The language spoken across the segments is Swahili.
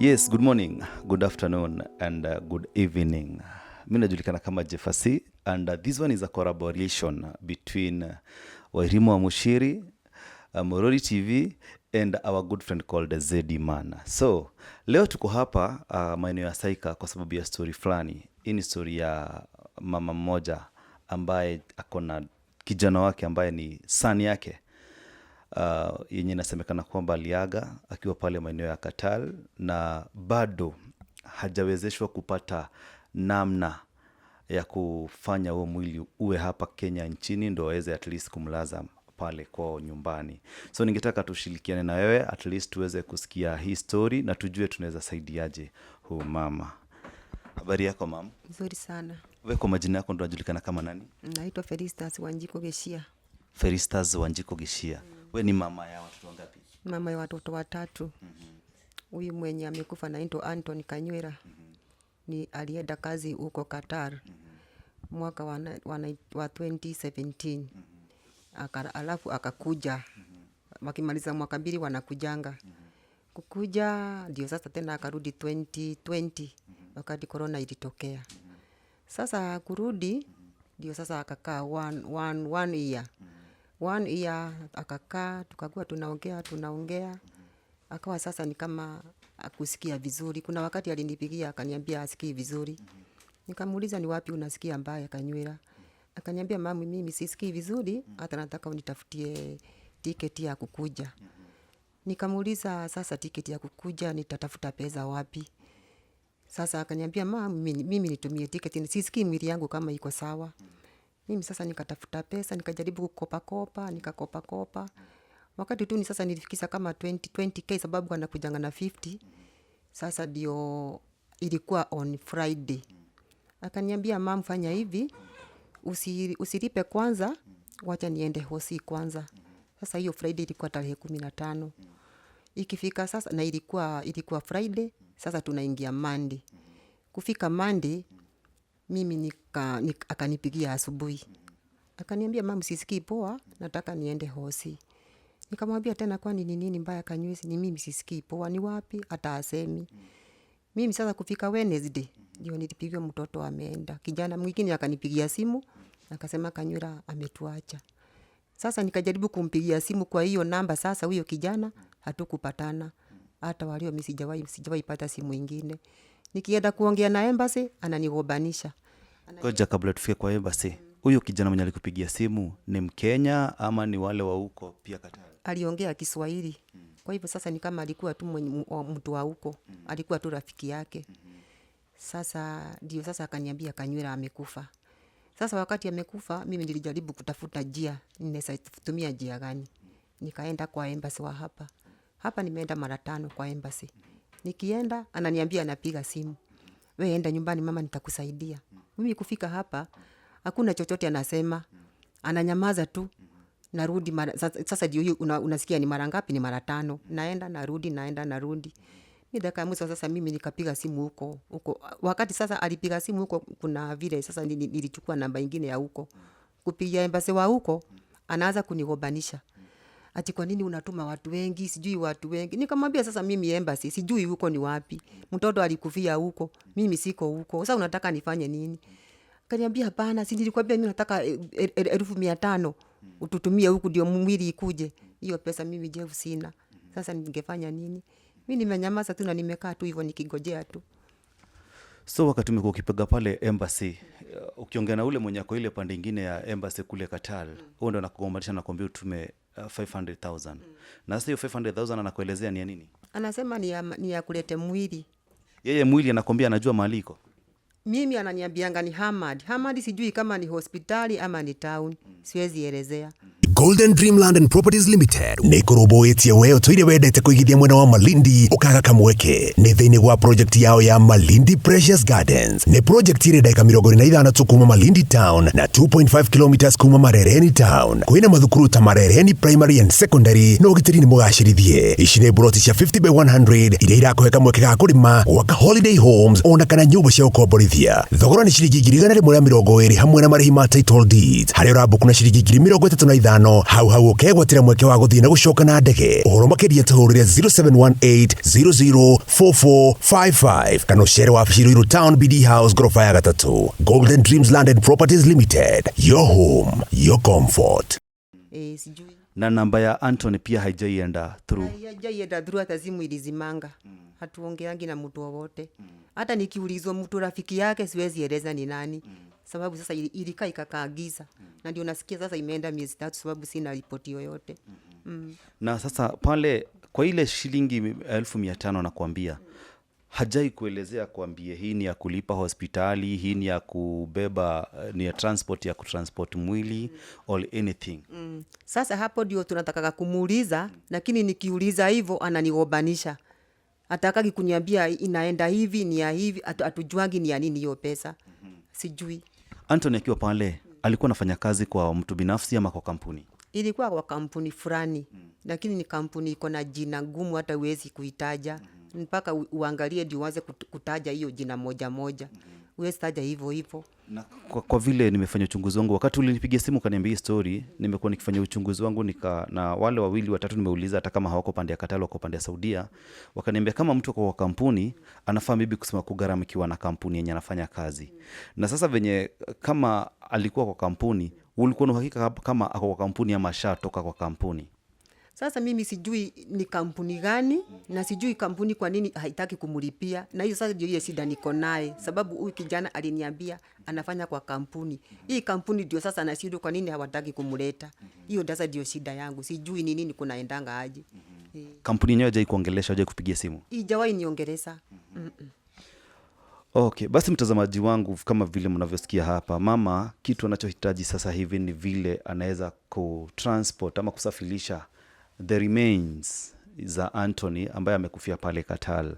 Yes, good morning, good afternoon and good evening. Mi najulikana kama Jeffasi and this one is a collaboration between Wairimu wa Mushiri, Morori TV and our good friend called Zedi Man. So, leo tuko hapa maeneo ya Saika kwa sababu ya story fulani. Hii ni story ya mama mmoja ambaye ako na kijana wake ambaye ni son yake yenye inasemekana kwamba aliaga akiwa pale maeneo ya Qatar na bado hajawezeshwa kupata namna ya kufanya huo mwili uwe hapa Kenya nchini ndo aweze at least kumlaza pale kwao nyumbani. So ningetaka tushirikiane na wewe at least tuweze kusikia hii story na tujue tunaweza saidiaje huu mama. Habari yako, mam? Nzuri sana. Wewe kwa majina yako ndo unajulikana kama nani? Naitwa Felistas Wanjiku Geshia. Felistas Wanjiku Gishia. We ni mama ya watoto wangapi? Mama ya watoto watatu. Huyu mwenye amekufa naitwa Anton Kanywera. Ni alienda kazi huko Qatar mwaka wa 2017. Alafu akakuja, wakimaliza mwaka 2 wanakujanga. Kukuja ndio sasa tena akarudi 2020 wakati corona ilitokea. Sasa kurudi ndio sasa akakaa one year. One year akakaa, tukakuwa tunaongea tunaongea, akawa sasa ni kama akusikia vizuri. Kuna wakati alinipigia akaniambia asikii vizuri. Nikamuuliza, "Ni wapi unasikia mbaya, Kanywera?" Akaniambia, "Mami, mimi sisikii vizuri, hata nataka unitafutie tiketi ya kukuja." Nikamuuliza, "Sasa tiketi ya kukuja nitatafuta pesa wapi?" Sasa akaniambia, "Ma, mimi nitumie tiketi, sisikii mwili yangu kama iko sawa." Mimi sasa nikatafuta pesa, nikajaribu kukopa kopa, nikakopa kopa. Wakati tu ni sasa nilifikisha kama 20, 20K sababu anakujanga na 50. Sasa ndio ilikuwa on Friday. Akaniambia, "Mam, fanya hivi, usilipe kwanza, wacha niende hosi kwanza." Sasa hiyo Friday ilikuwa tarehe 15. Ikifika sasa na ilikuwa Friday, sasa tunaingia Monday. Kufika Monday, mimi akanipigia asubuhi. Akaniambia, "Mam, sisikii poa, nataka niende hosi." Nikamwambia tena, "Kwani ni nini mbaya, Kanywisi?" "Ni mimi sisikii poa." "Ni wapi?" Hata asemi. Mimi sasa kufika Wednesday ndio nilipigiwa mtoto ameenda. Kijana mwingine akanipigia simu akasema Kanywira ametuacha. Sasa nikajaribu kumpigia simu kwa hiyo namba sasa huyo kijana hatukupatana. Hata walio mimi sijawahi pata simu ingine. Nikienda kuongea na embassy ananigombanisha. Ngoja kabla tufike kwa embassy. Huyu kijana mwenye alikupigia simu ni Mkenya ama ni wale wa huko pia Qatar? Aliongea Kiswahili. Kwa hivyo sasa ni kama alikuwa tu mtu wa huko, alikuwa tu rafiki yake. Sasa ndio sasa akaniambia Kanywira amekufa. Sasa wakati amekufa, mimi nilijaribu kutafuta njia, ninaweza tumia njia gani? Nikaenda kwa embassy wa hapa. Hapa nimeenda mara 5 kwa embassy. Nikienda ananiambia anapiga simu. "We enda nyumbani mama, nitakusaidia." Mimi kufika hapa hakuna chochote anasema. Ananyamaza tu. Narudi mara, sasa ndio hiyo unasikia ni mara ngapi? Ni mara 5. Naenda narudi, naenda narudi. Mi dakika ya mwisho sasa mimi nikapiga simu huko huko. Wakati sasa alipiga simu huko kuna vile sasa nilichukua namba ingine ya huko. Kupigia embassy wa huko anaanza kunigombanisha. Ati kwa nini unatuma watu wengi, sijui watu wengi. Nikamwambia sasa mimi embassy, sijui huko ni wapi. Mtoto alikufia huko, mimi siko huko. Sasa unataka nifanye nini? Akaniambia, "Hapana, si nilikwambia mimi nataka 500,000 ututumie huku ndio mwili ikuje." Hiyo pesa mimi Jeff sina. Sasa ningefanya nini? Mimi nimenyamaza tu na nimekaa tu hivyo nikingojea tu. So wakati umekuwa ukipiga pale embassy, ukiongea na ule mwenye ako ile pande ingine ya embassy kule Qatar, huo ndo anakugombanisha na kuambia utume 500,000. Na sasa hiyo 500,000 anakuelezea ni ya nini? Anasema ni ya kulete mwili. Yeye mwili anakuambia anajua mahali iko. Mimi ananiambianga ni Hamad. Hamad sijui kama ni hospitali ama ni town. Siwezi elezea. Golden Dreamland and Properties Limited nä kå rå mbå we å wendete kå igithia mwena wa Malindi ũkaga kamweke nĩ thĩinĩ wa project yao ya Malindi Precious Gardens. Nĩ project ĩrĩ ndagĩka 45 tu kuma Malindi Town na 2.5 kilometers kuma Marereni Town. Kwĩna mathukuru ta Marereni Primary and Secondary na ũgitĩri nĩ mũgacĩrithie. Ici nĩ broti cia 50 by 100 iria irakũhe kamweke ga kũrĩma, gwaka holiday homes ona kana nyũmba cia ũkomborithia. Kũigithia. Thogora nĩ ciringi 120,000 hamwe na marĩhi ma title deeds, harĩa ũrambuku na ciringi 35,000 hau hau ũkegwatĩra mweke wa gũthiĩ na gũcoka na ndege. Ũhoro makĩria tũhũrĩre 0718 004455 kana ũcere wabici Ruiru Town, BD House, ngoroba ya gatatũ. Golden Dreams Land and Properties Limited, your home, your comfort. Eh, sijui. Na namba ya Anthony pia haijaienda through? Haijaienda through, hata simu ilizimanga. Hatuongeangi na mtu wowote. Hata nikiulizwa mtu rafiki yake siwezi eleza ni nani, sababu sasa ilikaa ikakaa giza. Na ndio nasikia sasa imeenda miezi 3, sababu sina ripoti yoyote. Na sasa pale kwa ile shilingi 500,000 nakwambia, hajai kuelezea kuambie hii ni ya kulipa hospitali, hii ni ya kubeba, ni ya transport, ya kutransport mwili or anything? Sasa hapo ndio tunatakaga kumuuliza, lakini nikiuliza hivyo ananigobanisha. Atakagi kuniambia inaenda hivi, ni ya hivi, hatujuangi ni ya nini hiyo pesa. Sijui. Anthony akiwa pale alikuwa anafanya kazi kwa mtu binafsi ama kwa kampuni? Ilikuwa kwa kampuni fulani, lakini ni kampuni iko na jina gumu, hata huwezi kuitaja mpaka uangalie ndio uanze kutaja hiyo jina moja moja. Huwezi taja hivyo hivyo. Na kwa vile nimefanya uchunguzi wangu, wakati ulinipigia simu ukaniambia hii story, nimekuwa nikifanya uchunguzi wangu na wale wawili watatu nimeuliza, hata kama hawako pande ya Qatar, wako pande ya Saudia, wakaniambia kama mtu ako kwa kampuni anafaa maybe kusema kugharamikiwa na kampuni yenye anafanya kazi. Na sasa venye kama alikuwa kwa kampuni, ulikuwa na uhakika kama ako kwa kampuni ama ashatoka kwa kampuni? Sasa mimi sijui ni kampuni gani na sijui kampuni kwa nini haitaki kumlipia, na hiyo sasa ndio ile shida niko naye, sababu huyu kijana aliniambia anafanya kwa kampuni. Hii kampuni ndio sasa nashindwa kwa nini hawataki kumleta. Hiyo sasa ndio shida yangu, sijui ni nini kunaendanga aje. Kampuni yenyewe hajai kuongelesha, hajai kupigia simu? Ijawahi niongelesha. Okay, basi mtazamaji wangu, kama vile mnavyosikia hapa, mama kitu anachohitaji sasa hivi ni vile anaweza kutransport ama kusafirisha the remains za Anthony ambaye amekufia pale Qatar.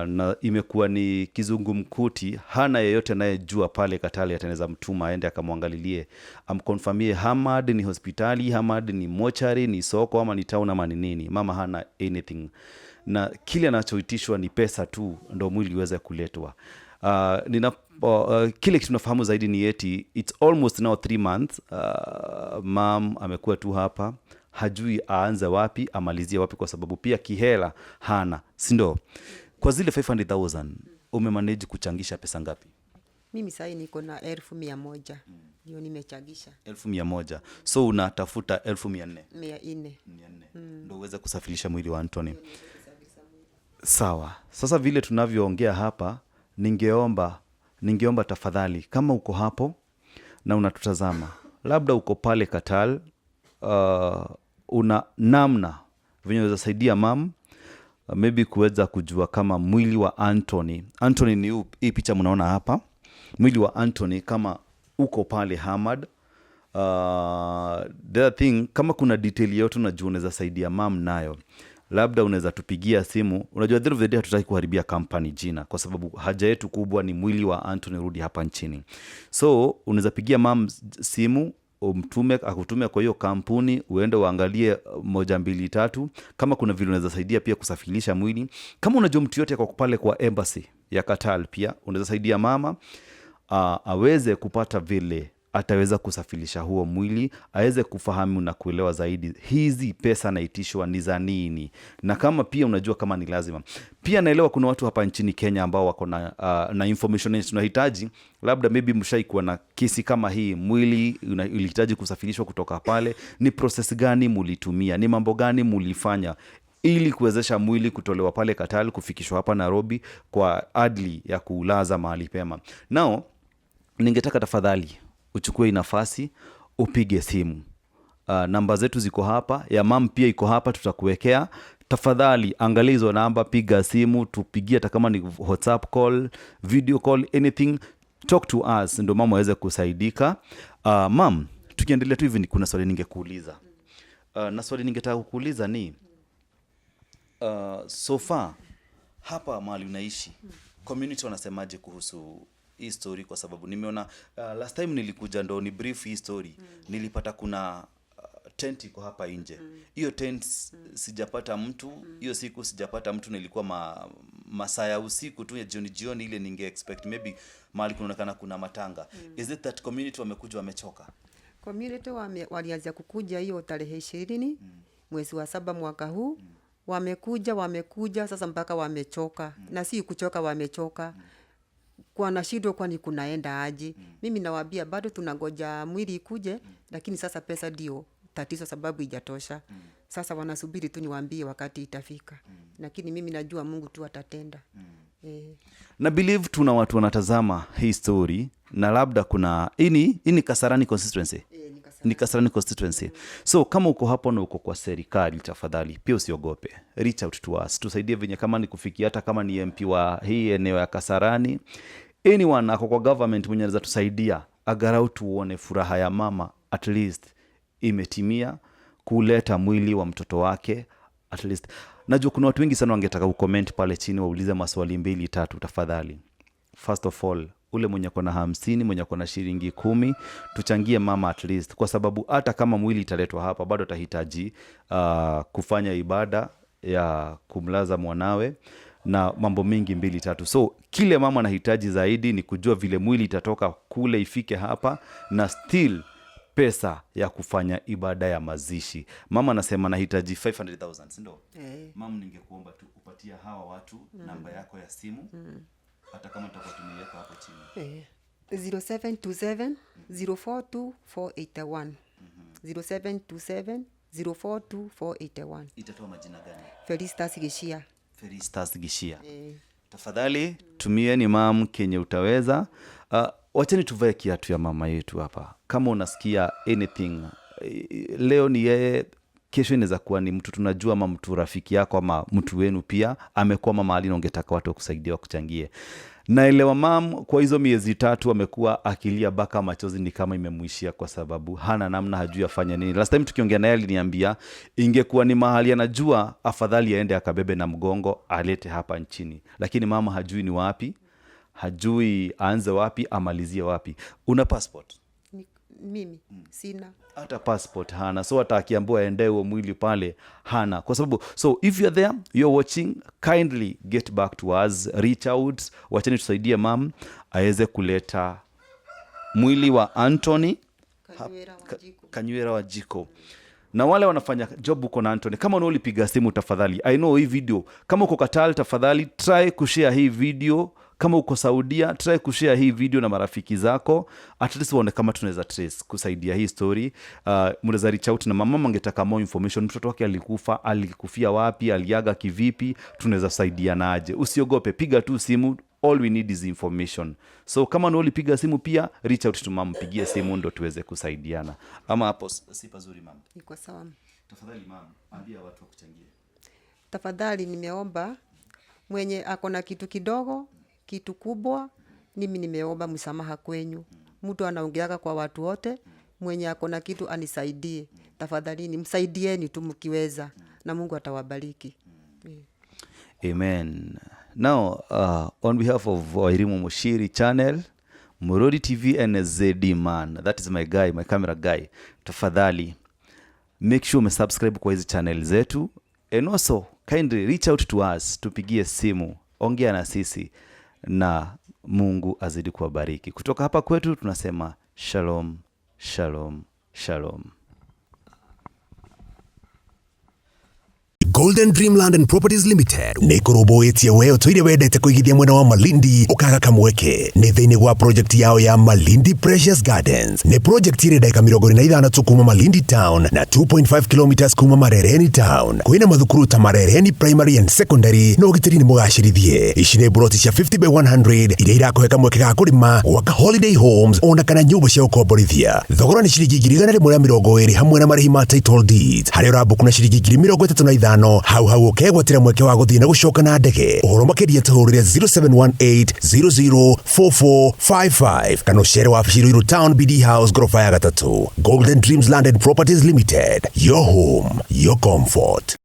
Na imekuwa ni kizungumkuti, hana yeyote anayejua pale Qatar atanaweza mtuma aende akamwangalilie, amconfirmie Hamad ni hospitali, Hamad ni mochari, ni soko ama ni town ama ni nini. Mama hana anything, na kile anachoitishwa ni pesa tu ndo mwili uweze kuletwa. Kile kitu tunafahamu zaidi ni eti it's almost now 3 months, mam amekuwa tu hapa, hajui aanze wapi amalizie wapi, kwa sababu pia kihela hana, sindo? Kwa zile 500,000 umemanage kuchangisha pesa ngapi? Mimi sahii niko na 100,000 ndio nimechangisha. 100,000, so unatafuta 400,000? 400. 400 ndo uweze kusafirisha mwili wa Anthony. Sawa. Sasa vile tunavyoongea hapa, ningeomba tafadhali, kama uko hapo na unatutazama, labda uko pale Qatar, una namna venye unaweza saidia mam maybe kuweza kujua kama mwili wa Anthony, Anthony ni hii picha mnaona hapa, mwili wa Anthony kama uko pale Hamad. The other thing, kama kuna detail yote unajua unaweza saidia mam nayo, labda unaweza tupigia simu. Unajua, at the end of the day hatutaki kuharibia company jina, kwa sababu haja yetu kubwa ni mwili wa Anthony rudi hapa nchini. So unaweza pigia mam simu, umtume akutume kwa hiyo kampuni, uende uangalie moja mbili tatu, kama kuna vile unaweza saidia pia kusafirisha mwili. Kama unajua mtu yote kwa pale kwa embassy ya Qatar, pia unaweza saidia mama aweze kupata vile ataweza kusafirisha huo mwili, aweze kufahamu na kuelewa zaidi hizi pesa anaitishwa ni za nini, na kama pia unajua kama ni lazima. Pia naelewa kuna watu hapa nchini Kenya ambao wako na information yenye tunahitaji. Labda maybe mshaikuwa na kesi kama hii, mwili ulihitaji kusafirishwa kutoka pale, ni process gani mulitumia, ni mambo gani mulifanya ili kuwezesha mwili kutolewa pale Qatar kufikishwa hapa Nairobi kwa ajili ya kuulaza mahali pema. Nao ningetaka tafadhali uchukue hii nafasi upige simu. Namba zetu ziko hapa, ya mam pia iko hapa, tutakuwekea. Tafadhali angalia hizo namba, piga simu, tupigie, hata kama ni WhatsApp call, video call, anything, talk to us ndo mama aweze kusaidika. Mam, tukiendelea tu hivi, kuna swali ningekuuliza. Na swali ningetaka kukuuliza ni so far hapa mahali unaishi, community wanasemaje kuhusu hii story? Kwa sababu nimeona last time nilikuja ndo ni brief hii story, nilipata kuna tent iko hapa nje. Hiyo tent sijapata mtu hiyo siku, sijapata mtu, nilikuwa ma, Masaa ya usiku tu ya jioni jioni ile ninge expect maybe mahali kunaonekana kuna matanga. Is it that community wamekuja wamechoka? Community walianza kukuja hiyo tarehe 20 mwezi wa 7 mwaka huu. Wamekuja sasa mpaka wamechoka. Na si kuchoka wamechoka. Wanashindwa kwani kunaenda aje. Mimi nawaambia bado tunangoja mwili ikuje, lakini sasa pesa ndio tatizo sababu haijatosha. Sasa wanasubiri tu niwaambie wakati itafika. Lakini mimi najua Mungu tu atatenda. Na believe tuna watu wanatazama hii story na labda kuna hii ni Kasarani constituency. Ni Kasarani. Ni Kasarani constituency. So kama uko hapo na uko kwa serikali, tafadhali pia usiogope. Reach out to us. Tusaidie venye kama ni kufikia, hata kama ni MP wa hii eneo ya Kasarani. Anyone ako kwa government mwenye anaweza tusaidia agarau tuone furaha ya mama at least imetimia kuleta mwili wa mtoto wake at least. Najua kuna watu wengi sana wangetaka kucomment pale chini waulize maswali 2-3. Tafadhali, first of all, ule mwenye ako na 50, mwenye ako na shilingi 10, tuchangie mama at least, kwa sababu hata kama mwili italetwa hapa bado atahitaji kufanya ibada ya kumlaza mwanawe na mambo mengi 2-3. So kile mama anahitaji zaidi ni kujua vile mwili itatoka kule ifike hapa na still pesa ya kufanya ibada ya mazishi. Mama anasema anahitaji 500,000, si ndio? Mama, ningekuomba tu upatie hawa watu namba yako ya simu. Hata kama tutakuwa tumeiweka hapo chini. 0727 042 481. 0727 042 481. Itatoa majina gani? Felistas Gishia. Felistas Gishia. Tafadhali tumieni mam kenye utaweza. Wacheni tuvae kiatu ya mama yetu hapa. Kama unasikia anything, leo ni yeye, kesho inaweza kuwa ni mtu tunajua ama mtu rafiki yako ama mtu wenu pia amekwama mahali na ungetaka watu wakusaidie wakuchangie. Naelewa mam kwa hizo miezi 3 amekuwa akilia baka machozi ni kama imemuishia kwa sababu hana namna, hajui afanye nini. Last time tukiongea naye aliniambia ingekuwa ni mahali anajua afadhali aende akabebe na mgongo alete hapa nchini, lakini mama hajui ni wapi, hajui aanze wapi amalizie wapi. Una passport? Mimi sina. Hata passport hana, so hata akiambiwa aende huo mwili pale hana, kwa sababu so if you're there, you're watching, kindly get back to us, reach out, wacheni tusaidie mam aweze kuleta mwili wa Anthony Kanywera Wanjiku. Kanywera Wanjiku. Na wale wanafanya job huko na Anthony, kama unaulipiga simu tafadhali, I know hii video, kama uko Qatar tafadhali try kushare hii video, kama uko Saudia try kushare hii video na marafiki zako, at least waone kama tunaweza trace kusaidia hii story. Mnaweza reach out na mama angetaka more information, mtoto wake alikufa, alikufia wapi, aliaga kivipi, tunaweza saidianaje. Usiogope, piga tu simu, all we need is information. So kama ni ulipiga simu pia reach out to mom, pigie simu ndo tuweze kusaidiana. Ama hapo si pazuri mama? Iko sawa. Tafadhali mama, ambia watu wakuchangie. Tafadhali nimeomba mwenye ako na kitu kidogo, kitu kubwa, mimi nimeomba msamaha kwenyu. Mtu anaongeaga kwa watu wote, mwenye ako na kitu anisaidie. Tafadhalini msaidieni tu mkiweza, na Mungu atawabariki. Amen. Now, on behalf of Wairimu Muchiri Channel, Murori TV and ZD Man, that is my guy, my camera guy. Tafadhali make sure umesubscribe kwa hizi channel zetu, and also kindly reach out to us, tupigie simu, ongea na sisi, na Mungu azidi kuwabariki. Kutoka hapa kwetu tunasema shalom, shalom, shalom. Golden Dreamland and Properties Limited nĩ kũrũmbũĩtie we ũtũire wendete kũigithia mwena wa Malindi ũkaga kamweke nĩ thĩinĩ wa project yao ya Malindi Precious Gardens. Nĩ project ĩrĩ ndagĩka 45 tu kuma Malindi Town na 2.5 kilometers kuma Marereni Town. Kwĩna mathukuru ta Marereni Primary and Secondary na ũgitĩri nĩ mũgacĩrithie. Ici nĩ broti cia 50 by 100 iria irakũhe kamweke ga kũrĩma, gwaka holiday homes ona kana nyũmba cia gũkomborithia. Thogora nĩ ciringi 120,000 hamwe na marĩhi ma title deeds, harĩa ũrambũku na ciringi 35,000 hau hau ũkegwatĩra mweke wa gũthiĩ na gũcoka na ndege. Ũhoro makĩria tũhũrĩre 0718 004455 kana ũcere wabici Ruiru Town BD House ghorofa ya 3. Golden Dreams Land and Properties Limited, your home, your comfort.